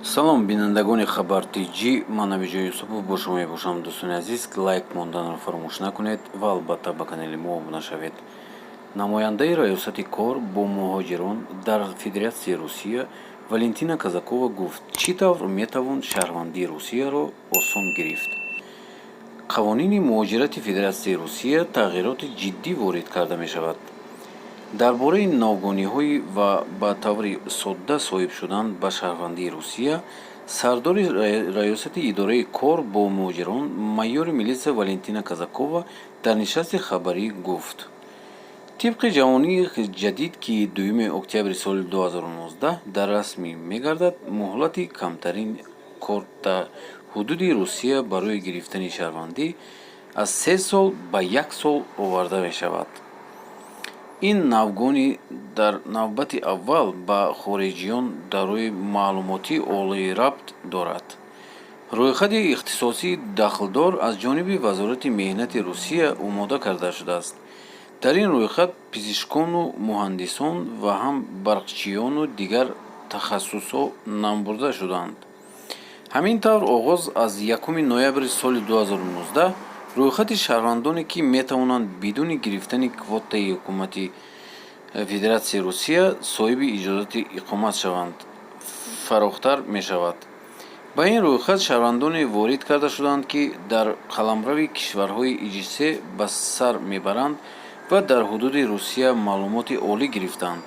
Салом, бинандагони Хабар Тҷ. Ман Набиҷон Юсупов бо шумо мебошам. Дӯстони азиз, лайк монданро фаромӯш накунед ва албатта ба канали мо обуна шавед. Намояндаи Раёсати кор бо муҳоҷирон дар Федератсияи Русия Валентина Казакова гуфт, чӣ тавр метавон шаҳрвандии Русияро осон гирифт. Қавонини муҳоҷирати Федератсияи Русия тағйироти ҷиддӣ ворид карда мешавад. Дар бораи навгониҳои ва ба таври содда соҳиб шудан ба шаҳрвандии Русия сардори Раёсати идораи кор бо муҳоҷирон, майори милитсия Валентина Казакова дар нишасти хабарӣ гуфт. Тибқи қонуни ҷадид, ки 2 октябри соли 2019 дар расмӣ мегардад, муҳлати камтарин кор дар ҳудуди Русия барои гирифтани шаҳрвандӣ аз 3 сол ба як сол оварда мешавад. Ин навгонӣ дар навбати аввал ба хориҷиён дорои маълумоти олӣ рабт дорад. Рӯйхати ихтисосии дахлдор аз ҷониби Вазорати меҳнати Русия омода карда шудааст. Дар ин рӯйхат пизишкону муҳандисон ва ҳам барқчиёну дигар тахассусҳо номбурда шудаанд. Ҳамин тавр, оғоз аз 1 ноябри соли 2019 рӯйхати шаҳрвандоне, ки метавонанд бидуни гирифтани квотаи ҳукумати Федератсияи Русия соҳиби иҷозати иқомат шаванд, фарохтар мешавад. Ба ин рӯйхат шаҳрвандоне ворид карда шудаанд, ки дар қаламрави кишварҳои ИЖС ба сар мебаранд ва дар ҳудуди Русия маълумоти олӣ гирифтаанд.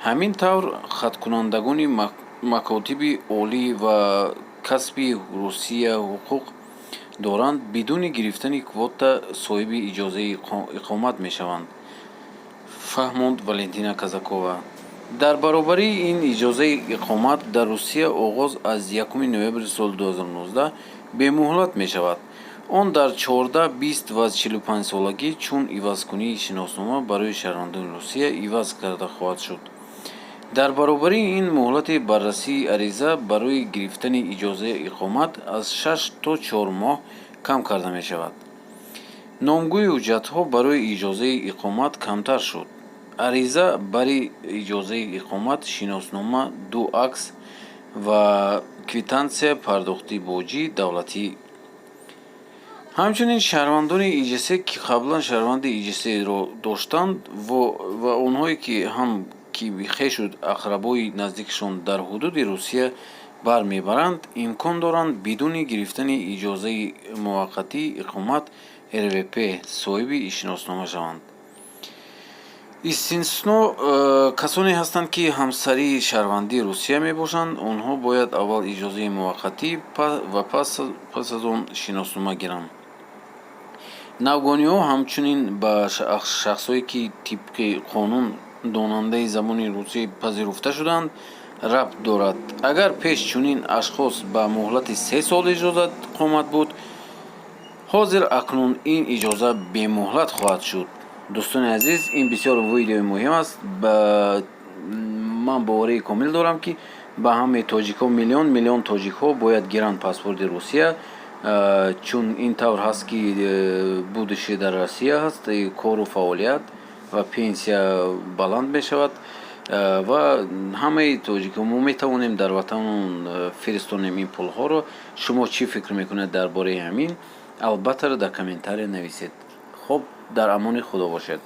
Ҳамин тавр, хатмкунандагони макотиби олӣ ва касби Русия ҳуқуқ доранд бидуни гирифтани квота соҳиби иҷозаи иқомат мешаванд, фаҳмонд Валентина Казакова. Дар баробари ин, иҷозаи иқомат дар Русия оғоз аз 1 ноябри соли 2019 бемуҳлат мешавад. Он дар 14, 20 ва 45 солагӣ чун ивазкунии шиноснома барои шаҳрвандони Русия иваз карда хоҳад шуд. Дар баробари ин, муҳлати баррасии ариза барои гирифтани иҷозаи иқомат аз 6 то 4 моҳ кам карда мешавад. Номгӯи ҳуҷҷатҳо барои иҷозаи иқомат камтар шуд. Ариза бари иҷозаи иқомат, шиноснома, ду акс ва квитансияи пардохти боҷи давлатӣ. Ҳамчунин, шаҳрвандони ИЖС, ки қаблан шаҳрвандии ИЖСро доштанд, ва онҳое ки ҳам ки хешу ақрабои наздикашон дар ҳудуди Русия бар мебаранд, имкон доранд бидуни гирифтани иҷозаи муваққатии иқомат РВП соҳиби шиноснома шаванд. Истисно касоне ҳастанд, ки ҳамсарии шаҳрвандии Русия мебошанд. Онҳо бояд аввал иҷозаи муваққатӣ ва пас аз он шиноснома гиранд. Навгониҳо ҳамчунин ба шахсое, ки тибқи қонун донандаи забони русӣ пазируфта шудаанд, рабт дорад. Агар пеш чунин ашхос ба муҳлати 3 сол иҷозат иқомат буд, ҳозир акнун ин иҷоза бемуҳлат хоҳад шуд. Дӯстони азиз, ин бисёр видеои муҳим аст. Ман боварии комил дорам, ки ба ҳамаи тоҷикҳо, миллион миллион тоҷикҳо бояд гиранд паспорти Русия, чун ин тавр ҳаст, ки будущее дар Россия ҳаст, кору фаъолият ва пенсия баланд мешавад. Ва ҳамаи тоҷикҳо мо метавонем дар ватанмон фиристонем ин пулҳоро. Шумо чӣ фикр мекунед дар бораи ҳамин? Албатта, дар комментария нависед. Хоб, дар амони Худо бошед.